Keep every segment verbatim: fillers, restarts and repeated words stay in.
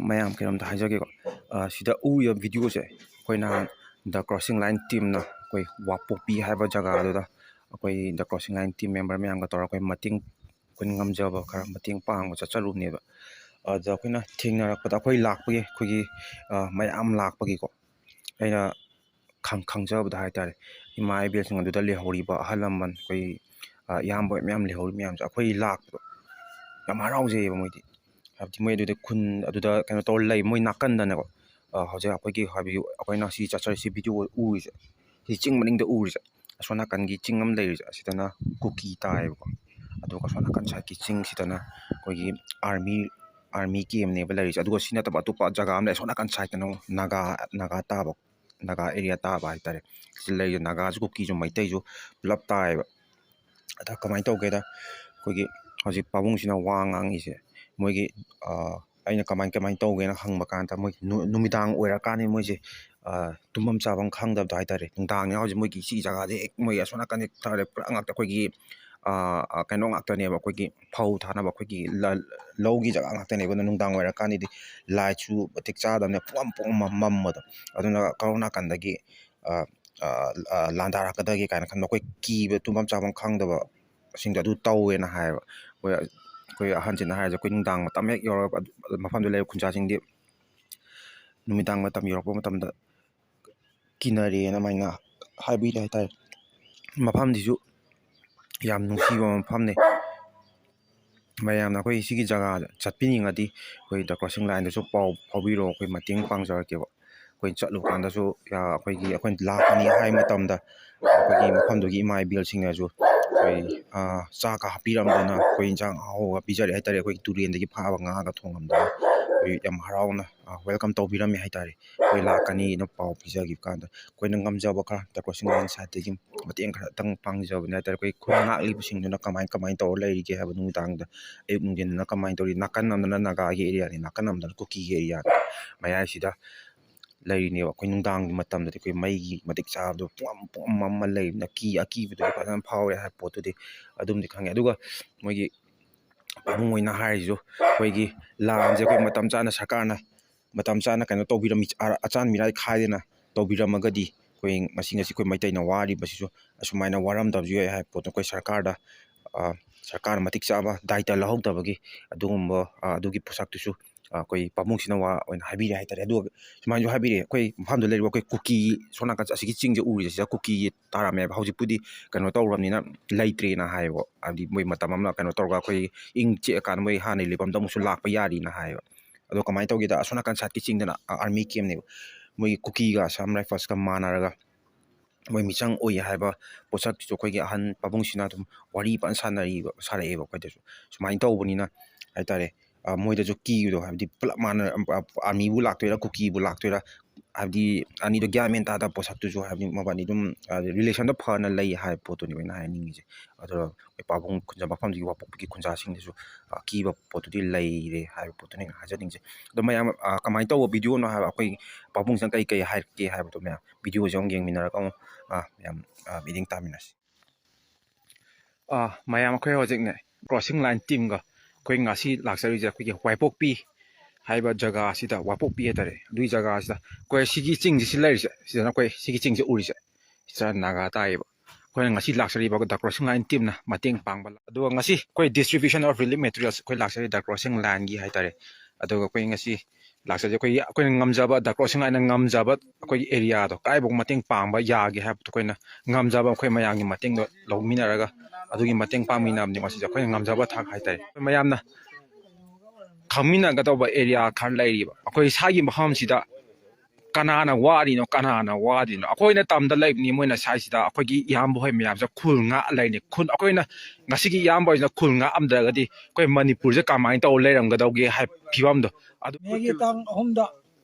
ꯃꯌꯥꯝ ꯀꯩꯅꯣꯝꯇ ꯍꯥꯏꯖꯒꯦꯀꯣ꯫ ꯁꯤꯗ ꯎꯔꯤꯕ ꯚꯤꯗꯤꯑꯣꯁꯦ ꯑꯩꯈꯣꯏ ꯅꯍꯥꯟ The Crossing Line teamꯅ ꯑꯩꯈꯣꯏ ꯋꯥꯄꯣꯛꯄꯤ ꯍꯥꯏꯕ ꯖꯒꯥꯗꯨꯗ ꯑꯩꯈꯣꯏ The Crossing Line team member ꯃꯌꯥꯝꯒ ꯇꯧꯔꯒ ꯑꯩꯈꯣꯏ ꯃꯇꯦꯡ, ꯑꯩꯈꯣꯏꯅ ꯉꯝꯖꯕ ꯈꯔ ꯃꯇꯦꯡ ꯄꯥꯡꯕ ꯆꯠꯆꯔꯨꯕꯅꯦꯕ꯫ ꯑꯗꯨꯗ ꯑꯩꯈꯣꯏꯅ ꯊꯦꯡꯅꯔꯛꯄꯗ ꯑꯩꯈꯣꯏ ꯂꯥꯛꯄꯒꯤ, ꯑꯩꯈꯣꯏꯒꯤ ꯃꯌꯥꯝ ꯂꯥꯛꯄꯒꯤꯀꯣ, ꯑꯩꯅ ꯈꯪ-, ꯈꯪꯖꯕꯗ ꯍꯥꯏꯇꯥꯔꯦ, ꯏꯃꯥ ꯏꯕꯦꯜꯁꯤꯡ ꯑꯗꯨꯗ ꯂꯩꯍꯧꯔꯤꯕ ꯑꯍꯜ ꯂꯃꯟ, ꯑꯩꯈꯣꯏ ꯏꯌꯥꯝꯕ ꯃꯌꯥꯝ ꯂꯩꯍꯧꯔꯤ ꯃꯌꯥꯝꯁꯦ ꯑꯩꯈꯣꯏ ꯂꯥꯛꯄꯗꯣ ꯌꯥꯝ ꯍꯔꯥꯎꯖꯩꯑꯕ ꯃꯣꯏꯗꯤ꯫ ꯍꯥꯏꯕꯗꯤ ꯃꯣꯏ ꯑꯗꯨꯗ ꯈꯨꯟ ꯑꯗꯨꯗ ꯀꯩꯅꯣ ꯇꯧꯔ ꯂꯩ, ꯃꯣꯏ ꯅꯥꯀꯟꯗꯅꯦꯀꯣ꯫ ꯍꯧꯖꯤꯛ ꯑꯩꯈꯣꯏꯒꯤ, ꯍꯥꯏꯕꯗꯤ ꯑꯩꯈꯣꯏꯅ ꯁꯤ ꯆꯠꯆꯔꯤꯁꯤ, ꯚꯤꯗꯤꯑꯣ ꯎꯔꯤꯁꯦ, ꯁꯤ ꯆꯤꯡ ꯃꯅꯤꯡꯗ ꯎꯔꯤꯁꯦ, ꯑꯁꯣꯝ ꯅꯥꯀꯟꯒꯤ ꯆꯤꯡ ꯑꯃ ꯂꯩꯔꯤꯁꯦ, ꯑꯁꯤꯗꯅ ꯀꯨꯀꯤ ꯇꯥꯏꯌꯦꯕꯀꯣ꯫ ꯑꯗꯨꯒ ꯑꯁꯣꯝ ꯅꯥꯀꯟ ꯁꯥꯏꯠꯀꯤ ꯆꯤꯡꯁꯤꯗꯅ ꯑꯩꯈꯣꯏꯒꯤ army, army campꯅꯦꯕ ꯂꯩꯔꯤꯁꯦ꯫ ꯑꯗꯨꯒ ꯁꯤ ꯅꯠꯇꯕ ꯑꯇꯣꯞꯄ ꯖꯒꯥ ꯑꯃ ꯂꯩ, ꯑꯁꯣꯝ ꯅꯥꯀꯟ ꯁꯥꯏꯠꯇꯅ ꯑꯃꯨꯛ ꯅꯥꯒꯥ, ꯅꯥꯒꯥ ꯇꯥꯕ, ꯅꯥꯒꯥ area ꯇꯥꯕ ꯍꯥꯏꯇꯥꯔꯦ꯫ ꯁꯤ ꯂꯩꯔꯤꯁꯦ ꯅꯥꯒꯥꯁꯨ, ꯀꯨꯀꯤꯁꯨ, ꯃꯩꯇꯩꯁꯨ ꯄꯨꯂꯞ ꯇꯥꯏꯌꯦꯕ꯫ ꯑꯗ ꯀꯃꯥꯏꯅ ꯇꯧꯒꯦꯗ, ꯑꯩꯈꯣꯏꯒꯤ ꯍꯧꯖꯤꯛ ꯄꯥꯕꯨꯡꯁꯤꯅ ꯋꯥ ꯉꯥꯡꯉꯤꯁꯦ, ꯃꯣꯏꯒꯤ, ꯑꯩꯅ ꯀꯃꯥꯏ, ꯀꯃꯥꯏꯅ ꯇꯧꯒꯦꯅ ꯍꯪꯕ ꯀꯥꯟꯗ, ꯃꯣꯏ ꯅꯨ-, ꯅꯨꯃꯤꯗꯥꯡ ꯑꯣꯏꯔꯀꯥꯟꯗ ꯃꯣꯏꯁꯦ ꯇꯨꯝꯐꯝ ꯆꯥꯐꯝ ꯈꯪꯗꯕꯗꯣ ꯍꯥꯏꯇꯥꯔꯦ꯫ ꯅꯨꯡꯗꯥꯡꯅꯦ ꯍꯧꯖꯤꯛ ꯃꯣꯏꯒꯤ ꯁꯤ ꯖꯒꯥꯁꯦ ꯍꯦꯛ, ꯃꯣꯏ ꯑꯁꯣꯝ ꯅꯥꯀꯟꯗ ꯍꯦꯛ ꯊꯥꯔꯦ, ꯄꯨꯔꯥ ꯉꯥꯛꯇ ꯑꯩꯈꯣꯏꯒꯤ ꯀꯩꯅꯣ ꯉꯥꯛꯇꯅꯦꯕ, ꯑꯩꯈꯣꯏꯒꯤ ꯐꯧ ꯊꯥꯅꯕ ꯑꯩꯈꯣꯏꯒꯤ ꯂ-, ꯂꯧꯒꯤ ꯖꯒꯥ ꯉꯥꯛꯇꯅꯦꯕ꯫ ꯑꯗꯨꯅ ꯅꯨꯡꯗꯥꯡ ꯑꯣꯏꯔꯀꯥꯟꯗꯗꯤ ꯂꯥꯏꯠꯁꯨ ꯃꯇꯤꯛ ꯆꯥꯗꯕꯅꯦ, ꯄꯨꯡꯃꯝ ꯄꯨꯡꯃꯝ ꯃꯝꯕꯗꯣ꯫ ꯑꯗꯨꯅ ꯀꯔꯣꯝ ꯅꯥꯀꯟꯗꯒꯤ ꯂꯥꯟꯗꯥꯔꯛꯀꯗꯒꯦ ꯀꯥꯏꯅ ꯈꯟꯕ, ꯑꯩꯈꯣꯏ ꯀꯤꯕ, ꯇꯨꯝꯐꯝ ꯆꯥꯐꯝ ꯈꯪꯗꯕꯁꯤꯡꯗꯣ ꯑꯗꯨ ꯇꯧꯋꯦꯅ ꯍꯥꯏꯌꯦꯕ꯫ ꯑꯩꯈꯣꯏ, ꯑꯩꯈꯣꯏ ꯑꯍꯟꯁꯤꯡꯅ ꯍꯥꯏꯔꯤꯁꯦ, ꯑꯩꯈꯣꯏ ꯅꯨꯡꯗꯥꯡ ꯃꯇꯝ ꯍꯦꯛ ꯌꯧꯔꯒ ꯑꯗꯨ ꯃꯐꯝꯗꯨ ꯂꯩꯕ ꯈꯨꯟꯖꯥꯁꯤꯡꯗꯤ ꯅꯨꯃꯤꯗꯥꯡ ꯃꯇꯝ ꯌꯧꯔꯛꯄ ꯃꯇꯝꯗ ꯀꯤꯅꯔꯦꯅ ꯑꯗꯨꯃꯥꯏꯅ ꯍꯥꯏꯕꯤꯔꯦ ꯍꯥꯏꯇꯥꯔꯦ꯫ ꯃꯐꯝꯁꯤꯁꯨ ꯌꯥꯝ ꯅꯨꯡꯁꯤꯕ ꯃꯐꯝꯅꯤ꯫ ꯃꯌꯥꯝꯅ ꯑꯩꯈꯣꯏ ꯁꯤꯒꯤ ꯖꯒꯥꯗ ꯆꯠꯄꯤꯅꯤꯡꯉꯗꯤ ꯑꯩꯈꯣꯏ The Crossing Lineꯗꯁꯨ ꯄꯥꯎ ꯐꯥꯎꯕꯤꯔꯛꯑꯣ, ꯑꯩꯈꯣꯏ ꯃꯇꯦꯡ ꯄꯥꯡꯖꯔꯛꯀꯦꯕ꯫ ꯑꯩꯈꯣꯏ ꯆꯠꯂꯨ ꯀꯥꯟꯗꯁꯨ ꯑꯩꯈꯣꯏꯒꯤ, ꯑꯩꯈꯣꯏꯅ ꯂꯥꯛꯀꯅꯤ ꯍꯥꯏ ꯃꯇꯝꯗ ꯑꯩꯈꯣꯏꯒꯤ ꯃꯐꯝꯗꯨꯒꯤ ꯏꯃꯥ ꯏꯕꯦꯜꯁꯤꯡꯅꯁꯨ ꯑꯩꯈꯣꯏ ꯆꯥꯛꯀ ꯍꯥꯞꯄꯤꯔꯝꯗꯅ, ꯑꯩꯈꯣꯏ ꯏꯟꯁꯥꯡ ꯑꯍꯥꯎꯕ ꯄꯤꯖꯔꯦ ꯍꯥꯏꯇꯥꯔꯦ꯫ ꯑꯩꯈꯣꯏꯒꯤ ꯇꯨꯔꯦꯟꯗꯒꯤ ꯐꯥꯕ ꯉꯥꯒ ꯊꯣꯡꯉꯝꯗꯅ ꯑꯩꯈꯣꯏ ꯌꯥꯝ ꯍꯔꯥꯎꯅ welcome ꯇꯧꯕꯤꯔꯝꯃꯦ ꯍꯥꯏꯇꯥꯔꯦ꯫ ꯑꯩꯈꯣꯏ ꯂꯥꯛꯀꯅꯤꯅ ꯄꯥꯎ ꯄꯤꯖꯈꯤꯕ ꯀꯥꯟꯗ ꯑꯩꯈꯣꯏꯅ ꯉꯝꯖꯕ ꯈꯔ The Crossing Line sideꯇꯒꯤ ꯃꯇꯦꯡ ꯈꯔꯇꯪ ꯄꯥꯡꯖꯕꯅꯦ ꯍꯥꯏꯇꯥꯔꯦ꯫ ꯑꯩꯈꯣꯏ ꯈꯨꯟ ꯉꯥꯛꯂꯤꯕꯁꯤꯡꯗꯨꯅ ꯀꯃꯥꯏ, ꯀꯃꯥꯏꯅ ꯇꯧꯔ ꯂꯩꯔꯤꯒꯦ ꯍꯥꯏꯕ, ꯅꯨꯃꯤꯗꯥꯡꯗ, ꯑꯌꯨꯛ ꯅꯨꯡꯊꯤꯟꯗꯅ ꯀꯃꯥꯏꯅ ꯇꯧꯔꯤ, ꯅꯥꯀꯟ ꯑꯃꯗꯅ ꯅꯥꯒꯥꯒꯤ areaꯅꯤ, ꯅꯥꯀꯟ ꯑꯃꯗꯅ ꯀꯨꯀꯤꯒꯤ areaꯅꯤ, ꯃꯌꯥꯏꯁꯤꯗ ꯂꯩꯔꯤꯅꯦꯕ꯫ ꯑꯩꯈꯣꯏ ꯅꯨꯡꯗꯥꯡꯒꯤ ꯃꯇꯝꯗꯗꯤ ꯑꯩꯈꯣꯏ ꯃꯩꯒꯤ ꯃꯇꯤꯛ ꯆꯥꯕꯗꯣ ꯄꯨꯡꯃꯝ, ꯄꯨꯡꯃꯝ ꯃꯝꯃ ꯂꯩꯕꯅꯤꯅ ꯀꯤ-, ꯑꯀꯤꯕꯗꯨꯗꯤ ꯐꯖꯅ ꯐꯥꯎꯔꯦ ꯍꯥꯏꯕ ꯄꯣꯠꯇꯨꯗꯤ ꯑꯗꯨꯝꯗꯤ ꯈꯪꯉꯦ꯫ ꯑꯗꯨꯒ ꯃꯣꯏꯒꯤ ꯄꯥꯕꯨꯡ ꯑꯣꯏꯅ ꯍꯥꯏꯔꯤꯁꯤꯁꯨ, ꯑꯩꯈꯣꯏꯒꯤ ꯂꯥꯟꯁꯦ ꯑꯩꯈꯣꯏ ꯃꯇꯝ ꯆꯥꯅ ꯁꯔꯀꯥꯔꯅ ꯃꯇꯝ ꯆꯥꯅ ꯀꯩꯅꯣ ꯇꯧꯕꯤꯔꯝꯃꯤ, ꯑ-, ꯑꯆꯥꯟ ꯃꯤꯔꯥꯏ ꯈꯥꯏꯗꯅ ꯇꯧꯕꯤꯔꯝꯃꯒꯗꯤ, ꯑꯩꯈꯣꯏ ꯉꯁꯤ, ꯉꯁꯤ ꯑꯩꯈꯣꯏ ꯃꯩꯇꯩꯅ ꯋꯥꯔꯤꯕꯁꯤꯁꯨ ꯑꯁꯨꯃꯥꯏꯅ ꯋꯥꯔꯝꯗꯕꯁꯨ ꯌꯥꯏ ꯍꯥꯏꯕ ꯄꯣꯠꯇꯣ ꯑꯩꯈꯣꯏ ꯁꯔꯀꯥꯔꯗ, ꯑ, ꯁꯔꯀꯥꯔꯅ ꯃꯇꯤꯛ ꯆꯥꯕ ꯗꯥꯏꯇ ꯂꯧꯍꯧꯗꯕꯒꯤ ꯑꯗꯨꯒꯨꯝꯕ, ꯑ, ꯑꯗꯨꯒꯤ ꯄꯣꯠꯁꯛꯇꯨꯁꯨ, ꯑ, ꯑꯩꯈꯣꯏ ꯄꯥꯕꯨꯡꯁꯤꯅ ꯋꯥ ꯑꯣꯏꯅ ꯍꯥꯏꯕꯤꯔꯦ ꯍꯥꯏꯇꯥꯔꯦ꯫ ꯑꯗꯨꯒ ꯁꯨꯃꯥꯏꯅꯁꯨ ꯍꯥꯏꯕꯤꯔꯦ, ꯑꯩꯈꯣꯏ ꯃꯐꯝꯗ ꯂꯩꯔꯤꯕ ꯑꯩꯈꯣꯏ ꯀꯨꯀꯤ, ꯁꯣꯝ ꯅꯥꯀꯟ ꯑꯁꯤꯒꯤ ꯆꯤꯡꯁꯦ ꯎꯔꯤꯁꯦ, ꯁꯤꯗ ꯀꯨꯀꯤ ꯇꯥꯔꯝꯃꯦꯕ꯫ ꯍꯧꯖꯤꯛꯄꯨꯗꯤ ꯀꯩꯅꯣ ꯇꯧꯔꯕꯅꯤꯅ ꯂꯩꯇ꯭ꯔꯦꯅ ꯍꯥꯏꯌꯦꯕ꯫ ꯍꯥꯏꯕꯗꯤ ꯃꯣꯏ ꯃꯇꯝ ꯑꯃ ꯀꯩꯅꯣ ꯇꯧꯔꯒ ꯑꯩꯈꯣꯏ ꯏꯪ ꯆꯤꯛꯑꯀꯥꯟꯗ ꯃꯣꯏ ꯍꯥꯟꯅꯒꯤ ꯂꯩꯐꯝꯗ ꯑꯃꯨꯛꯁꯨ ꯂꯥꯛꯄ ꯌꯥꯔꯤꯅ ꯍꯥꯏꯌꯦꯕ꯫ ꯑꯗꯣ ꯀꯃꯥꯏꯅ ꯇꯧꯒꯦꯗ, ꯑꯁꯣꯝ ꯅꯥꯀꯟ ꯁꯥꯏꯠꯀꯤ ꯆꯤꯡꯗꯅ ꯑꯥꯔꯃꯤ ꯀꯦꯝꯅꯦꯕ, ꯃꯣꯏꯒꯤ ꯀꯨꯀꯤꯒ ꯑꯁꯥꯝ ꯔꯥꯏꯐꯜꯁꯀ ꯃꯥꯟꯅꯔꯒ ꯃꯣꯏ ꯃꯤꯆꯪ ꯑꯣꯏ ꯍꯥꯏꯕ ꯄꯣꯠꯁꯛꯇꯨꯁꯨ ꯑꯩꯈꯣꯏꯒꯤ ꯑꯍꯟ ꯄꯥꯕꯨꯡꯁꯤꯅ ꯑꯗꯨꯝ ꯋꯥꯔꯤ ꯐꯖꯅ ꯁꯥꯟꯅꯔꯤꯕ, ꯁꯥꯔꯛꯑꯦꯕ ꯑꯩꯈꯣꯏꯗꯁꯨ꯫ ꯁꯨꯃꯥꯏꯅ ꯇꯧꯕꯅꯤꯅ ꯍꯥꯏꯇꯥꯔꯦ, ꯑ, ꯃꯣꯏꯗꯁꯨ ꯀꯤꯕꯗꯣ, ꯍꯥꯏꯕꯗꯤ ꯄꯨꯂꯞ ꯃꯥꯟꯅ, ꯑ, ꯑꯥꯔꯃꯤꯕꯨ ꯂꯥꯛꯇꯣꯏꯔꯥ, ꯀꯨꯀꯤꯕꯨ ꯂꯥꯛꯇꯣꯏꯔꯥ, ꯍꯥꯏꯕꯗꯤ ꯑꯅꯤꯗꯣ ꯒ꯭ꯌꯥꯟ ꯃꯦꯟ ꯇꯥꯗꯕ ꯄꯣꯠꯁꯛꯇꯨꯁꯨ, ꯍꯥꯏꯕꯗꯤ ꯃꯕꯥꯅꯤ ꯑꯗꯨꯝ, ꯑ, ꯔꯤꯂꯦꯁꯟꯗꯣ ꯐꯅ ꯂꯩ ꯍꯥꯏꯕ ꯄꯣꯠꯇꯨꯅꯦꯕ ꯑꯩꯅ ꯍꯥꯏꯅꯤꯡꯉꯤꯁꯦ꯫ ꯑꯗꯨꯒ ꯑꯩꯈꯣꯏ ꯄꯥꯕꯨꯡ ꯈꯨꯟꯖ-, ꯃꯐꯝꯗꯨꯒꯤ ꯋꯥꯄꯣꯛꯄꯒꯤ ꯈꯨꯟꯖꯥꯁꯤꯡꯗꯁꯨ ꯑꯀꯤꯕ ꯄꯣꯠꯇꯨꯗꯤ ꯂꯩꯔꯦ ꯍꯥꯏꯕ ꯄꯣꯠꯇꯨꯅꯦ ꯑꯩꯅ ꯍꯥꯏꯖꯅꯤꯡꯉꯤꯁꯦ꯫ ꯑꯗꯣ ꯃꯌꯥꯝ, ꯑ, ꯀꯃꯥꯏꯅ ꯇꯧꯕ ꯚꯤꯗꯤꯑꯣꯅꯣ ꯍꯥꯏꯕ, ꯑꯩꯈꯣꯏ ꯄꯥꯕꯨꯡꯁꯤꯅ ꯀꯩ ꯀꯩ ꯍꯥꯏꯔꯛꯀꯦ ꯍꯥꯏꯕꯗꯣ ꯃꯌꯥꯝ ꯚꯤꯗꯤꯑꯣꯁꯦ ꯑꯃꯨꯛ ꯌꯦꯡꯃꯤꯟꯅꯔꯒ ꯑꯃꯨꯛ, ꯑ, ꯃꯌꯥꯝ, ꯑ, ꯃꯤꯠꯌꯦꯡ ꯇꯥꯃꯤꯟꯅꯁꯤ꯫ ꯑ, ꯃꯌꯥꯝ, ꯑꯩꯈꯣꯏ ꯍꯧꯖꯤꯛꯅꯦ ꯀ꯭ꯔꯣꯁꯤꯡ ꯂꯥꯏꯟ ꯇꯤꯝꯒ ꯑꯩꯈꯣꯏ ꯉꯁꯤ ꯂꯥꯛꯆꯔꯤꯁꯦ ꯑꯩꯈꯣꯏꯒꯤ ꯋꯥꯏꯄꯣꯛꯄꯤ ꯍꯥꯏꯕ ꯖꯒꯥ ꯑꯁꯤꯗ, ꯋꯥꯏꯄꯣꯛꯄꯤ ꯍꯥꯏꯇꯥꯔꯦ, ꯑꯗꯨꯒꯤ ꯖꯒꯥ ꯑꯁꯤꯗ ꯑꯩꯈꯣꯏ ꯁꯤꯒꯤ ꯆꯤꯡꯁꯤ, ꯁꯤ ꯂꯩꯔꯤꯁꯦ, ꯁꯤꯗꯅ ꯑꯩꯈꯣꯏ ꯁꯤꯒꯤ ꯆꯤꯡꯁꯦ ꯎꯔꯤꯁꯦ, ꯁꯤꯗ ꯅꯥꯒꯥ ꯇꯥꯏꯌꯦꯕ꯫ ꯑꯩꯈꯣꯏꯅ ꯉꯁꯤ ꯂꯥꯛꯆꯔꯤꯕ ꯗ ꯀ꯭ꯔꯣꯁꯤꯡ ꯂꯥꯏꯟ ꯇꯤꯝꯅ ꯃꯇꯦꯡ ꯄꯥꯡꯕ ꯂꯥꯛ-, ꯑꯗꯨꯒ ꯉꯁꯤ ꯑꯩꯈꯣꯏ distribution of relief materials ꯑꯩꯈꯣꯏ ꯂꯥꯛꯆꯔꯤ ꯗ ꯀ꯭ꯔꯣꯁꯤꯡ ꯂꯥꯏꯟꯒꯤ ꯍꯥꯏꯇꯥꯔꯦ꯫ ꯑꯗꯨꯒ ꯑꯩꯈꯣꯏ ꯉꯁꯤ ꯂꯥꯛꯆꯔꯤ, ꯑꯩꯈꯣꯏꯒꯤ, ꯑꯩꯈꯣꯏꯅ ꯉꯝꯖꯕ, ꯗ ꯀ꯭ꯔꯣꯁꯤꯡ ꯂꯥꯏꯟꯅ ꯉꯝꯖꯕ ꯑꯩꯈꯣꯏꯒꯤ ꯑꯦꯔꯤꯌꯥꯗꯣ ꯀꯥꯏꯐꯥꯎ ꯃꯇꯦꯡ ꯄꯥꯡꯕ ꯌꯥꯒꯦ ꯍꯥꯏꯕꯗꯣ ꯑꯩꯈꯣꯏꯅ ꯉꯝꯖꯕ ꯑꯩꯈꯣꯏ ꯃꯌꯥꯝꯒꯤ ꯃꯇꯦꯡꯗꯣ ꯂꯧꯃꯤꯟꯅꯔꯒ ꯑꯗꯨꯒꯤ ꯃꯇꯦꯡ ꯄꯥꯡꯃꯤꯟꯅꯕꯅꯤ ꯉꯁꯤꯁꯦ ꯑꯩꯈꯣꯏꯅ ꯉꯝꯖꯕ ꯊꯥꯛ ꯍꯥꯏꯇꯥꯔꯦ꯫ ꯑꯩꯈꯣꯏ ꯃꯌꯥꯝꯅ ꯈꯪꯃꯤꯟꯅꯒꯗꯧꯕ ꯑꯦꯔꯤꯌꯥ ꯈꯔ ꯂꯩꯔꯤꯕ ꯑꯩꯈꯣꯏ ꯏꯁꯥꯒꯤ ꯃꯐꯝꯁꯤꯗ ꯀꯅꯥꯅ ꯋꯥꯔꯤꯅꯣ, ꯀꯅꯥꯅ ꯋꯥꯗ꯭ꯔꯤꯅꯣ? ꯑꯩꯈꯣꯏꯅ ꯇꯝꯗ ꯂꯩꯕꯅꯤ, ꯃꯣꯏꯅ ꯁ꯭ꯋꯥꯏꯁꯤꯗ ꯑꯩꯈꯣꯏꯒꯤ ꯏꯌꯥꯝꯕ ꯍꯣꯏ ꯃꯌꯥꯝꯁꯦ ꯈꯨꯜ ꯉꯥꯛ ꯂꯩꯅꯤ꯫ ꯈꯨꯜ, ꯑꯩꯈꯣꯏꯅ ꯉꯁꯤꯒꯤ ꯏꯌꯥꯝꯕ ꯍꯣꯏꯁꯤꯅ ꯈꯨꯜ ꯉꯥꯛꯑꯝꯗ꯭ꯔꯒꯗꯤ ꯑꯩꯈꯣꯏ ꯃꯅꯤꯄꯨꯔꯁꯦ ꯀꯃꯥꯏꯅ ꯇꯧꯔ ꯂꯩꯔꯝꯒꯗꯧꯒꯦ ꯍꯥꯏꯕ ꯐꯤꯕꯝꯗꯣ꯫ ꯑꯗꯨ ꯃꯦꯒꯤ ꯇꯥꯡ ꯑꯍꯨꯝꯗ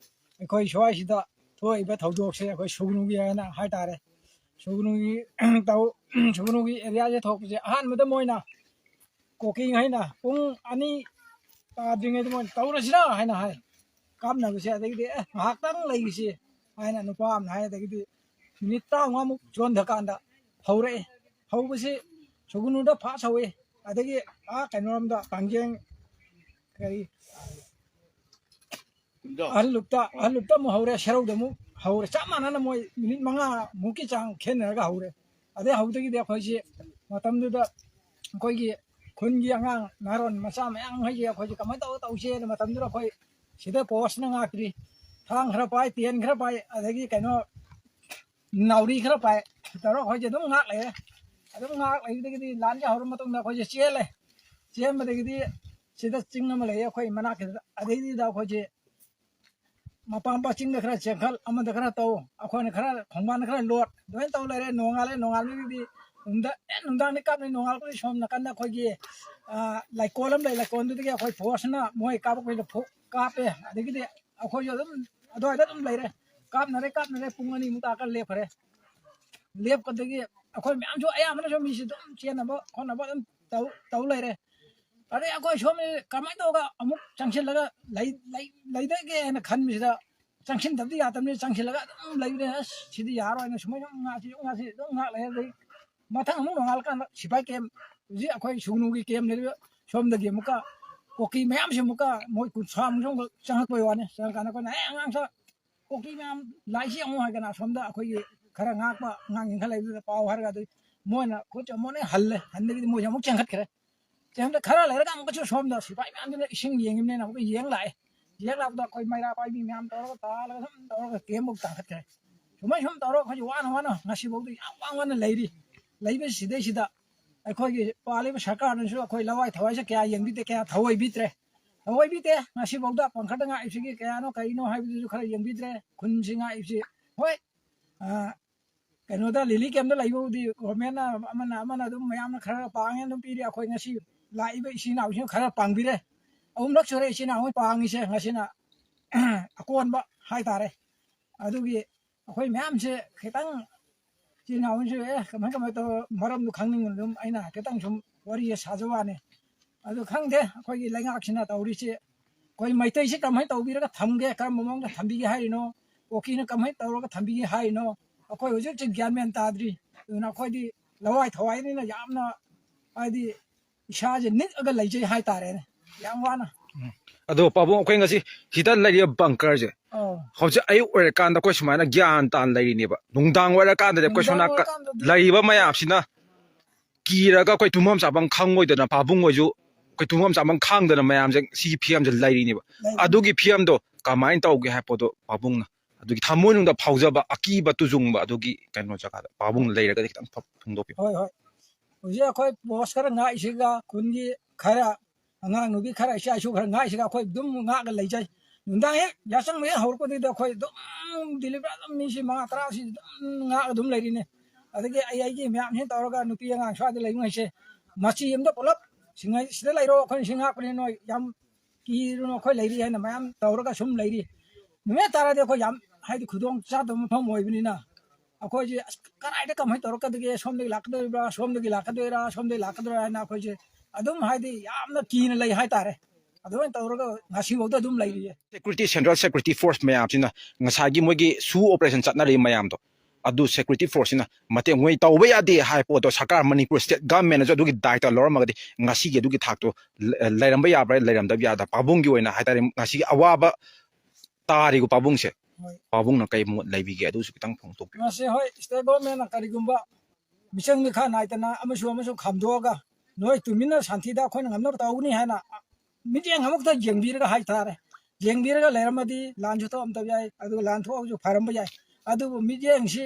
ꯑꯩꯈꯣꯏ ꯁ꯭ꯋꯥꯏꯁꯤꯗ ꯊꯣꯛꯏꯕ ꯊꯧꯗꯣꯛꯁꯦ ꯑꯩꯈꯣꯏ ꯁꯨꯒꯅꯨꯒꯤ ꯍꯥꯏꯅ ꯍꯥꯏꯇꯥꯔꯦ꯫ ꯁꯨꯒꯅꯨꯒꯤ ꯇꯧ-, ꯁꯨꯒꯅꯨꯒꯤ ꯑꯦꯔꯤꯌꯥꯁꯦ ꯊꯣꯛꯄꯁꯦ ꯑꯍꯥꯟꯕꯗ ꯃꯣꯏꯅ ꯀꯣꯀꯤꯡ ꯍꯥꯏꯅ ꯄꯨꯡ ꯑꯅꯤ ꯇꯥꯗ꯭ꯔꯤꯉꯩꯗ ꯃꯣꯏꯅ "ꯇꯧꯔꯁꯤꯔꯥ?" ꯍꯥꯏꯅ ꯍꯥꯏ꯫ ꯀꯥꯞꯅꯕꯁꯦ, ꯑꯗꯒꯤꯗꯤ "ꯑꯦ, ꯉꯥꯏꯍꯥꯛꯇꯪ ꯂꯩꯈꯤꯁꯤ" ꯍꯥꯏꯅ ꯅꯨꯄꯥ ꯑꯃꯅ ꯍꯥꯏ꯫ ꯑꯗꯒꯤꯗꯤ ꯃꯤꯅꯤꯠ ꯇꯔꯥꯃꯉꯥꯃꯨꯛ ꯆꯣꯟꯊꯀꯥꯟꯗ ꯍꯧꯔꯛꯑꯦ꯫ ꯍꯧꯕꯁꯤ ꯁꯨꯒꯅꯨꯗ ꯐꯥꯁ ꯍꯧꯋꯦ꯫ ꯑꯗꯒꯤ ꯑꯥ ꯀꯩꯅꯣꯔꯣꯝꯗ ꯄꯥꯡꯖꯦꯡ ꯀꯔꯤ ꯑꯍꯜ ꯂꯨꯞꯇ ꯑꯍꯜ ꯂꯨꯞꯇ ꯑꯃꯨꯛ ꯍꯧꯔꯦ, ꯁꯦꯔꯧꯗ ꯑꯃꯨꯛ ꯍꯧꯔꯦ꯫ ꯆꯞ ꯃꯥꯟꯅꯅ ꯃꯣꯏ ꯃꯤꯅꯤꯠ ꯃꯉꯥ ꯃꯨꯛꯀꯤ ꯆꯥꯡ ꯈꯦꯠꯅꯔꯒ ꯍꯧꯔꯦ꯫ ꯑꯗꯩ ꯍꯧꯕꯗꯒꯤꯗꯤ ꯑꯩꯈꯣꯏꯁꯤ ꯃꯇꯝꯗꯨꯗ ꯑꯩꯈꯣꯏꯒꯤ ꯈꯨꯟꯒꯤ ꯑꯉꯥꯡ ꯅꯍꯥꯔꯣꯟ ꯃꯆꯥ ꯃꯌꯥꯝ ꯍꯣꯏꯁꯦ ꯑꯩꯈꯣꯏꯁꯦ ꯀꯃꯥꯏꯅ ꯇꯧꯔ ꯇꯧꯁꯦꯅ ꯃꯇꯝꯗꯨꯗ ꯑꯩꯈꯣꯏ ꯁꯤꯗ ꯄꯣꯁꯅ ꯉꯥꯛꯇ꯭ꯔꯤ, ꯊꯥꯡ ꯈꯔ ꯄꯥꯏ, ꯇꯦꯟ ꯈꯔ ꯄꯥꯏ, ꯑꯗꯒꯤ ꯀꯩꯅꯣ ꯅꯥꯎꯔꯤ ꯈꯔ ꯄꯥꯏ, ꯇꯧꯔꯒ ꯑꯩꯈꯣꯏꯁꯦ ꯑꯗꯨꯝ ꯉꯥꯛ ꯂꯩꯔꯦ꯫ ꯑꯗꯨꯝ ꯉꯥꯛ ꯂꯩꯕꯗꯒꯤꯗꯤ ꯂꯥꯟꯁꯦ ꯍꯧꯔ ꯃꯇꯨꯡꯗ ꯑꯩꯈꯣꯏꯁꯦ ꯆꯦꯜꯂꯦ꯫ ꯆꯦꯟꯕꯗꯒꯤꯗꯤ ꯁꯤꯗ ꯆꯤꯡ ꯑꯃ ꯂꯩꯌꯦ ꯑꯩꯈꯣꯏ ꯃꯅꯥꯛꯀꯤꯗꯨꯗ, ꯑꯗꯩꯗꯨꯗ ꯑꯩꯈꯣꯏꯁꯦ ꯃꯄꯥ ꯃꯄꯥ ꯆꯤꯡꯗ ꯈꯔ ꯆꯦꯟꯈꯠ, ꯑꯃꯗ ꯈꯔ ꯇꯧ, ꯑꯩꯈꯣꯏꯅ ꯈꯔ ꯈꯣꯡꯕꯥꯟꯗ ꯈꯔ ꯂꯣꯠ, ꯑꯗꯨꯃꯥꯏꯅ ꯇꯧ ꯂꯩꯔꯦ꯫ ꯅꯣꯡꯉꯥꯜꯂꯦ, ꯅꯣꯡꯉꯥꯜꯂꯒꯗꯤ ꯅꯨꯡꯗꯥꯡ, ꯑꯦ, ꯅꯨꯡꯗꯥꯡꯗꯤ ꯀꯥꯞꯅꯤ꯫ ꯅꯣꯡꯉꯥꯜꯂꯛꯄꯗꯤ ꯁꯣꯝ ꯅꯥꯀꯟꯗ ꯑꯩꯈꯣꯏꯒꯤ, ꯑ, ꯂꯩꯀꯣꯜ ꯑꯃ ꯂꯩ, ꯂꯩꯀꯣꯜꯗꯨꯗꯒꯤ ꯑꯩꯈꯣꯏ ꯐꯣꯔꯁꯅ ꯃꯣꯏ ꯀꯥꯞꯄꯛꯄꯩꯗ ꯐꯨ-, ꯀꯥꯞꯄꯦ꯫ ꯑꯗꯒꯤꯗꯤ ꯑꯩꯈꯣꯏꯁꯨ ꯑꯗꯨꯝ ꯑꯗꯨꯋꯥꯏꯗ ꯑꯗꯨꯝ ꯂꯩꯔꯦ꯫ ꯀꯥꯞꯅꯔꯦ, ꯀꯥꯞꯅꯔꯦ, ꯄꯨꯡ ꯑꯅꯤꯃꯨꯛ ꯇꯥꯔꯀꯥꯟ ꯂꯦꯞꯈꯔꯦ꯫ ꯂꯦꯞꯄꯗꯒꯤ ꯑꯩꯈꯣꯏ ꯃꯌꯥꯝꯁꯨ ꯑꯌꯥꯝꯕꯅꯁꯨ ꯃꯤꯁꯤ ꯑꯗꯨꯝ ꯆꯦꯟꯅꯕ ꯈꯣꯠꯅꯕ ꯑꯗꯨꯝ ꯇꯧ, ꯇꯧ ꯂꯩꯔꯦ꯫ ꯑꯗꯩ ꯑꯩꯈꯣꯏ ꯁꯣꯝ ꯀꯃꯥꯏꯅ ꯇꯧꯔꯒ ꯑꯃꯨꯛ ꯆꯪꯁꯤꯜꯂꯒ ꯂꯩ-, ꯂꯩ-, ꯂꯩꯗꯒꯦꯅ ꯈꯟꯕꯁꯤꯗ ꯆꯪꯁꯤꯟꯗꯕꯗꯤ ꯌꯥꯗꯕꯅꯤꯅ ꯆꯪꯁꯤꯜꯂꯒ ꯑꯗꯨꯝ ꯂꯩꯕꯅꯦ꯫ ꯑꯁ, ꯁꯤꯗꯤ ꯌꯥꯔꯣꯏꯅ ꯁꯨꯃꯥꯏꯅ ꯁꯨꯝ ꯉꯥꯛꯁꯤ, ꯁꯨꯝ ꯉꯥꯛꯁꯤ, ꯑꯗꯨꯝ ꯉꯥꯛ ꯂꯩꯔꯦ꯫ ꯑꯗꯩ ꯃꯊꯪ ꯑꯃꯨꯛ ꯅꯣꯡꯉꯥꯜꯂꯀꯥꯟꯗ ꯁꯤꯐꯥꯏ ꯀꯦꯝ, ꯍꯧꯖꯤꯛ ꯑꯩꯈꯣꯏ ꯁꯨꯒꯅꯨꯒꯤ ꯀꯦꯝ ꯂꯩꯔꯤꯕ ꯁꯣꯝꯗꯒꯤ ꯑꯃꯨꯛꯀ ꯀꯨꯀꯤ ꯃꯌꯥꯝꯁꯤ ꯑꯃꯨꯛꯀ ꯃꯣꯏ ꯀꯨꯟꯊ꯭ꯔꯥꯃꯨꯛ ꯁꯣꯝꯗ ꯆꯪꯉꯛꯄꯩ ꯋꯥꯅꯤ꯫ ꯆꯪꯉꯀꯥꯟꯗ ꯑꯩꯈꯣꯏꯅ, "ꯑꯦ, ꯑꯉꯥꯡꯁꯦ ꯀꯨꯀꯤ ꯃꯌꯥꯝ ꯂꯥꯛꯏꯁꯤ ꯌꯦꯡꯉꯨ" ꯍꯥꯏꯗꯅ ꯑꯁꯣꯝꯗ ꯑꯩꯈꯣꯏꯒꯤ ꯈꯔ ꯉꯥꯛꯄ ꯑꯉꯥꯡꯁꯤꯡ ꯈꯔ ꯂꯩꯕꯗꯨꯗ ꯄꯥꯎ ꯍꯥꯏꯔꯒ ꯑꯗꯨ ꯃꯣꯏꯅ ꯈꯨꯠ ꯆꯣ-, ꯃꯣꯏꯅ ꯍꯜꯂꯦ꯫ ꯍꯟꯗꯒꯤꯗꯤ ꯃꯣꯏꯁꯦ ꯑꯃꯨꯛ ꯆꯦꯟꯈꯠꯈ꯭ꯔꯦ꯫ ꯆꯦꯟꯈꯠ ꯈꯔ ꯂꯩꯔꯒ ꯑꯃꯨꯛꯀꯁꯨ ꯁꯣꯝꯗ ꯁꯤꯐꯥꯏ ꯃꯌꯥꯝꯗꯨꯅ ꯏꯁꯤꯡ ꯌꯦꯡꯉꯤꯕꯅꯦꯅ ꯑꯃꯨꯛꯀ ꯌꯦꯡ ꯂꯥꯛꯑꯦ꯫ ꯌꯦꯡ ꯂꯥꯛꯄꯗ ꯑꯩꯈꯣꯏ ꯃꯩꯔꯥ ꯄꯥꯏꯕꯤ ꯃꯌꯥꯝ ꯇꯧꯔꯒ ꯇꯥꯜꯂꯒ ꯁꯨꯝ ꯇꯧꯔꯒ ꯀꯦꯝꯐꯧ ꯇꯥꯟꯈꯠꯈ꯭ꯔꯦ꯫ ꯁꯨꯃꯥꯏ ꯁꯨꯝ ꯇꯧꯔꯒ ꯑꯩꯈꯣꯏꯁꯦ ꯋꯥꯅ ꯋꯥꯅ ꯉꯁꯤꯐꯥꯎꯗ ꯌꯥꯝ ꯋꯥꯅ ꯋꯥꯅ ꯂꯩꯔꯤ꯫ ꯂꯩꯕꯁꯤꯗꯩꯁꯤꯗ ꯑꯩꯈꯣꯏꯒꯤ ꯄꯥꯜꯂꯤꯕ ꯁꯔꯀꯥꯔꯅꯁꯨ ꯑꯩꯈꯣꯏ ꯂꯋꯥꯏ ꯊꯋꯥꯏꯁꯦ ꯀꯌꯥ ꯌꯦꯡꯕꯤꯗꯦ, ꯀꯌꯥ ꯊꯑꯣꯏꯕꯤꯗ꯭ꯔꯦ꯫ ꯊꯑꯣꯏꯕꯤꯗꯦ꯫ ꯉꯁꯤꯐꯥꯎꯗ ꯄꯥꯡꯈꯠꯇ ꯉꯥꯛꯏꯕꯁꯤꯒꯤ ꯀꯌꯥꯅꯣ ꯀꯔꯤꯅꯣ ꯍꯥꯏꯕꯗꯨꯁꯨ ꯈꯔ ꯌꯦꯡꯕꯤꯗ꯭ꯔꯦ꯫ ꯈꯨꯟꯁꯤ ꯉꯥꯛꯏꯕꯁꯤ, ꯍꯣꯏ, ꯑ, ꯀꯩꯅꯣꯗ ꯂꯤꯂꯤ ꯀꯦꯝꯗ ꯂꯩꯕꯕꯨꯗꯤ ꯒꯣꯔꯃꯦꯟꯅ ꯑꯃꯅ ꯑꯃꯅ ꯑꯗꯨꯝ ꯃꯌꯥꯝꯅ ꯈꯔ ꯄꯥꯡꯉꯦ ꯑꯗꯨꯝ ꯄꯤꯔꯤ꯫ ꯑꯩꯈꯣꯏ ꯉꯁꯤ ꯂꯥꯛꯏꯕ ꯏꯆꯤꯟ ꯏꯅꯥꯎꯁꯤꯡ ꯈꯔ ꯄꯥꯡꯕꯤꯔꯦ꯫ ꯑꯍꯨꯝꯂꯛ ꯁꯨꯔꯦ ꯏꯆꯤꯟ ꯏꯅꯥꯎ ꯄꯥꯡꯉꯤꯁꯦ꯫ ꯉꯁꯤꯅ ꯑꯀꯣꯟꯕ ꯍꯥꯏꯇꯥꯔꯦ꯫ ꯑꯗꯨꯒꯤ ꯑꯩꯈꯣꯏ ꯃꯌꯥꯝꯁꯦ ꯈꯤꯇꯪ ꯏꯆꯤꯟ ꯏꯅꯥꯎꯁꯦ, ꯑꯦ, ꯀꯃꯥꯏ ꯀꯃꯥꯏ ꯇꯧꯔ ꯃꯔꯝꯗꯣ ꯈꯪꯅꯤꯡꯕꯅ ꯑꯗꯨꯝ ꯑꯩꯅ ꯈꯤꯇꯪ ꯁꯨꯝ ꯋꯥꯔꯤꯁꯦ ꯁꯥꯖꯕ ꯋꯥꯅꯤ꯫ ꯑꯗꯨ ꯈꯪꯗꯦ, ꯑꯩꯈꯣꯏꯒꯤ ꯂꯩꯉꯥꯛꯁꯤꯅ ꯇꯧꯔꯤꯁꯤ, ꯑꯩꯈꯣꯏ ꯃꯩꯇꯩꯁꯤ ꯀꯃꯥꯏꯅ ꯇꯧꯕꯤꯔꯒ ꯊꯝꯒꯦ, ꯀꯔꯝꯕ ꯃꯑꯣꯡꯗ ꯊꯝꯕꯤꯒꯦ ꯍꯥꯏꯔꯤꯅꯣ, ꯀꯨꯀꯤꯅ ꯀꯃꯥꯏꯅ ꯇꯧꯔꯒ ꯊꯝꯕꯤꯒꯦ ꯍꯥꯏꯔꯤꯅꯣ, ꯑꯩꯈꯣꯏ ꯍꯧꯖꯤꯛ ꯍꯧꯖꯤꯛ ꯒ꯭ꯌꯥꯟ ꯃꯦꯟ ꯇꯥꯗ꯭ꯔꯤ꯫ ꯑꯗꯨꯅ ꯑꯩꯈꯣꯏꯗꯤ ꯂꯋꯥꯏ ꯊꯋꯥꯏꯅꯤꯅ ꯌꯥꯝꯅ, ꯍꯥꯏꯗꯤ, ꯏꯁꯥꯁꯦ ꯅꯤꯛꯑꯒ ꯂꯩꯖꯩ ꯍꯥꯏꯇꯥꯔꯦꯅꯦ, ꯌꯥꯝ ꯋꯥꯅ꯫ ꯑꯗꯣ ꯄꯥꯕꯨꯡ, ꯑꯩꯈꯣꯏ ꯉꯁꯤ ꯁꯤꯗ ꯂꯩꯔꯤꯕ bunker ꯁꯦ ꯑꯧ ꯍꯧꯖꯤꯛ ꯑꯌꯨꯛ ꯑꯣꯏꯔꯀꯥꯟꯗ ꯑꯩꯈꯣꯏ ꯁꯨꯃꯥꯏꯅ ꯒ꯭ꯌꯥꯟ ꯇꯥꯅ ꯂꯩꯔꯤꯅꯦꯕ꯫ ꯅꯨꯡꯗꯥꯡ ꯑꯣꯏꯔꯀꯥꯟꯗꯗꯤ ꯑꯩꯈꯣꯏ ꯁꯣꯝ ꯅꯨꯡꯗꯥꯡ ꯅꯥꯀꯟ ꯑꯣꯏꯔꯀꯥꯟꯗꯗꯤ ꯂꯩꯔꯤꯕ ꯃꯌꯥꯝꯁꯤꯅ ꯀꯤꯔꯒ ꯑꯩꯈꯣꯏ ꯇꯨꯝꯐꯝ ꯆꯥꯐꯝ ꯈꯪꯉꯣꯏꯗꯅ, ꯄꯥꯕꯨꯡ ꯍꯣꯏꯁꯨ ꯑꯩꯈꯣꯏ ꯇꯨꯝꯐꯝ ꯆꯥꯐꯝ ꯈꯪꯗꯅ ꯃꯌꯥꯝꯁꯦ ꯁꯤꯒꯤ ꯐꯤꯕꯝꯁꯦ ꯂꯩꯔꯤꯅꯦꯕ꯫ ꯂꯩꯔꯤ꯫ ꯑꯗꯨꯒꯤ ꯐꯤꯕꯝꯗꯣ ꯀꯃꯥꯏꯅ ꯇꯧꯒꯦ ꯍꯥꯏꯕ ꯄꯣꯠꯇꯣ ꯄꯥꯕꯨꯡꯅ ꯑꯗꯨꯒꯤ ꯊꯃꯣꯏꯅꯨꯡꯗ ꯐꯥꯎꯖꯕ ꯑꯀꯤꯕ ꯇꯨꯖꯨꯡꯕ ꯑꯗꯨꯒꯤ ꯀꯩꯅꯣ ꯖꯒꯥꯗ ꯄꯥꯕꯨꯡꯅ ꯂꯩꯔꯒꯗꯤ ꯈꯤꯇꯪ ꯐ- ꯐꯣꯡꯗꯣꯛꯄꯤꯌꯨ꯫ ꯍꯣꯏ ꯍꯣꯏ꯫ ꯍꯧꯖꯤꯛ ꯑꯩꯈꯣꯏ post ꯈꯔ ꯉꯥꯛꯏꯁꯤꯒ, ꯈꯨꯟꯒꯤ ꯈꯔ, ꯑꯉꯥꯡ ꯅꯨꯄꯤ ꯈꯔ, ꯏꯆꯥ ꯏꯁꯨ ꯈꯔ ꯉꯥꯛꯏꯁꯤꯒ ꯑꯩꯈꯣꯏ ꯑꯗꯨꯝ ꯉꯥꯛꯑꯒ ꯂꯩꯖꯩ꯫ ꯅꯨꯡꯗꯥꯡ ꯍꯦꯛ ꯌꯥꯆꯪꯕ ꯍꯦꯛ ꯍꯧꯔꯛꯄꯗꯨꯗ ꯑꯩꯈꯣꯏ ꯑꯗꯨꯝ delivery ꯑꯗꯨꯝ ꯃꯤꯁꯤ ꯃꯉꯥ ꯇꯔꯥꯁꯤ ꯑꯗꯨꯝ ꯉꯥꯛꯑꯒ ꯑꯗꯨꯝ ꯂꯩꯔꯤꯅꯦ꯫ ꯑꯗꯒꯤ ꯑꯩ ꯑꯩꯒꯤ ꯃꯌꯥꯝꯁꯤꯅ ꯇꯧꯔꯒ ꯅꯨꯄꯤ ꯑꯉꯥꯡ ꯁ꯭ꯋꯥꯏꯗ ꯂꯩꯕꯉꯩꯁꯦ ꯃꯆꯤ ꯑꯃꯗ ꯄꯨꯂꯞ ꯁꯤꯡꯉꯩ ꯁꯤꯗ ꯂꯩꯔꯣ, ꯑꯩꯈꯣꯏꯅ ꯁꯤ ꯉꯥꯛꯄꯅꯤ, ꯅꯣꯏ ꯌꯥꯝ ꯀꯤꯔꯨꯅꯨ, ꯑꯩꯈꯣꯏ ꯂꯩꯔꯤ ꯍꯥꯏꯅ ꯃꯌꯥꯝ ꯇꯧꯔꯒ ꯁꯨꯝ ꯂꯩꯔꯤ꯫ ꯅꯨꯃꯤꯠ ꯇꯥꯔꯗꯤ ꯑꯩꯈꯣꯏ ꯌꯥꯝ ꯍꯥꯏꯗꯤ ꯈꯨꯗꯣꯡ ꯆꯥꯗꯕ ꯃꯐꯝ ꯑꯣꯏꯕꯅꯤꯅ ꯑꯩꯈꯣꯏꯁꯦ ꯑꯁ ꯀꯗꯥꯏꯗ ꯀꯃꯥꯏꯅ ꯇꯧꯔꯛꯀꯗꯒꯦ, ꯁꯣꯝꯗꯒꯤ ꯂꯥꯛꯀꯗꯣꯔꯤꯕ꯭ꯔꯥ, ꯁꯣꯝꯗꯒꯤ ꯂꯥꯛꯀꯗꯣꯏꯔꯥ, ꯁꯣꯝꯗꯒꯤ ꯂꯥꯛꯀꯗꯣꯏꯔꯥ ꯍꯥꯏꯅ ꯑꯩꯈꯣꯏꯁꯦ ꯑꯗꯨꯝ ꯍꯥꯏꯗꯤ ꯌꯥꯝꯅ ꯀꯤꯅ ꯂꯩ ꯍꯥꯏꯇꯥꯔꯦ꯫ ꯑꯗꯨꯃꯥꯏꯅ ꯇꯧꯔꯒ ꯉꯁꯤꯐꯥꯎꯗ ꯑꯗꯨꯝ ꯂꯩꯔꯤꯌꯦ꯫ Security, Central Security Force ꯃꯌꯥꯝꯁꯤꯅ ꯉꯁꯥꯏꯒꯤ ꯃꯣꯏꯒꯤ SoO operation ꯆꯠꯅꯔꯤꯕ ꯃꯌꯥꯝꯗꯣ, ꯑꯗꯨ security force ꯁꯤꯅ ꯃꯇꯦꯡ ꯃꯣꯏ ꯇꯧꯕ ꯌꯥꯗꯦ ꯍꯥꯏꯕ ꯄꯣꯠꯇꯣ ꯁꯔꯀꯥꯔ, ꯃꯅꯤꯄꯨꯔ state government ꯅꯁꯨ ꯑꯗꯨꯒꯤ ꯗꯥꯏꯇ ꯂꯧꯔꯝꯃꯒꯗꯤ ꯉꯁꯤꯒꯤ ꯑꯗꯨꯒꯤ ꯊꯥꯛꯇꯣ ꯂ- ꯂꯩꯔꯝꯕ ꯌꯥꯕ꯭ꯔꯥ, ꯂꯩꯔꯝꯗꯕ ꯌꯥꯗ꯭ꯔꯥ, ꯄꯥꯕꯨꯡꯒꯤ ꯑꯣꯏꯅ ꯍꯥꯏꯇꯥꯔꯦ, ꯉꯁꯤꯒꯤ ꯑꯋꯥꯕ ꯇꯥꯔꯤꯕ ꯄꯥꯕꯨꯡꯁꯦ, ꯍꯣꯏ꯫ ꯄꯥꯕꯨꯡꯅ ꯀꯩ ꯃꯣꯠ ꯂꯩꯕꯤꯒꯦ, ꯑꯗꯨꯁꯨ ꯈꯤꯇꯪ ꯐꯣꯡꯗꯣꯛꯄꯤꯌꯨ꯫ ꯃꯁꯤ ꯍꯣꯏ, state government ꯅ ꯀꯔꯤꯒꯨꯝꯕ ꯃꯤꯆꯪ ꯃꯤꯈꯥ ꯅꯥꯏꯗꯅ ꯑꯃꯁꯨ ꯑꯃꯁꯨ ꯈꯥꯝꯗꯣꯛꯑꯒ ꯅꯣꯏ ꯇꯨꯃꯤꯟꯅ ꯁꯥꯟꯇꯤꯗ ꯑꯩꯈꯣꯏꯅ ꯉꯝꯅꯕ ꯇꯧꯒꯅꯤ ꯍꯥꯏꯅ ꯃꯤꯠꯌꯦꯡ ꯑꯃꯨꯛꯇ ꯌꯦꯡꯕꯤꯔꯒ ꯍꯥꯏꯇꯥꯔꯦ, ꯌꯦꯡꯕꯤꯔꯒ ꯂꯩꯔꯝꯃꯗꯤ ꯂꯥꯟꯁꯨ ꯊꯣꯛꯑꯝꯗꯕ ꯌꯥꯏ, ꯑꯗꯨꯒ ꯂꯥꯟ ꯊꯣꯛꯑꯒꯁꯨ ꯐꯔꯝꯕ ꯌꯥꯏ꯫ ꯑꯗꯨꯕꯨ ꯃꯤꯠꯌꯦꯡꯁꯤ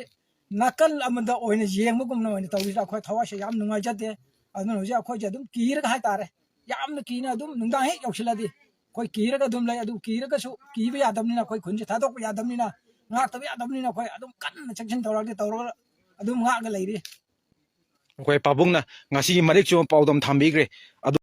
ꯅꯥꯀꯜ ꯑꯃꯗ ꯑꯣꯏꯅ ꯌꯦꯡꯕꯒꯨꯝꯅ ꯑꯣꯏꯅ ꯇꯧꯔꯤꯁꯤꯗ ꯑꯩꯈꯣꯏ ꯊꯋꯥꯏꯁꯦ ꯌꯥꯝ ꯅꯨꯡꯉꯥꯏꯖꯗꯦ꯫ ꯑꯗꯨꯅ ꯍꯧꯖꯤꯛ ꯑꯩꯈꯣꯏꯁꯦ ꯑꯗꯨꯝ ꯀꯤꯔꯒ ꯍꯥꯏꯇꯥꯔꯦ, ꯌꯥꯝꯅ ꯀꯤꯅ ꯑꯗꯨꯝ ꯅꯨꯡꯗꯥꯡ ꯍꯦꯛ ꯌꯧꯁꯤꯜꯂꯗꯤ ꯑꯩꯈꯣꯏ ꯀꯤꯔꯒ ꯑꯗꯨꯝ ꯂꯩ꯫ ꯑꯗꯨ ꯀꯤꯔꯒꯁꯨ ꯀꯤꯕ ꯌꯥꯗꯕꯅꯤꯅ, ꯑꯩꯈꯣꯏ ꯈꯨꯟꯁꯦ ꯊꯥꯗꯣꯛꯄ ꯌꯥꯗꯕꯅꯤꯅ, ꯉꯥꯛꯇꯕ ꯌꯥꯗꯕꯅꯤꯅ ꯑꯩꯈꯣꯏ ꯑꯗꯨꯝ ꯀꯟꯅ ꯆꯦꯛꯁꯤꯟ ꯊꯧꯔꯥꯡꯗꯤ ꯇꯧꯔꯒ ꯑꯗꯨꯝ ꯉꯥꯛꯑꯒ ꯂꯩꯔꯤ꯫ ꯑꯩꯈꯣꯏ ꯄꯥꯕꯨꯡꯅ ꯉꯁꯤꯒꯤ ꯃꯔꯤꯛ ꯆꯨꯝꯕ ꯄꯥꯎꯗꯝ ꯊꯝꯕꯤꯈ꯭ꯔꯦ꯫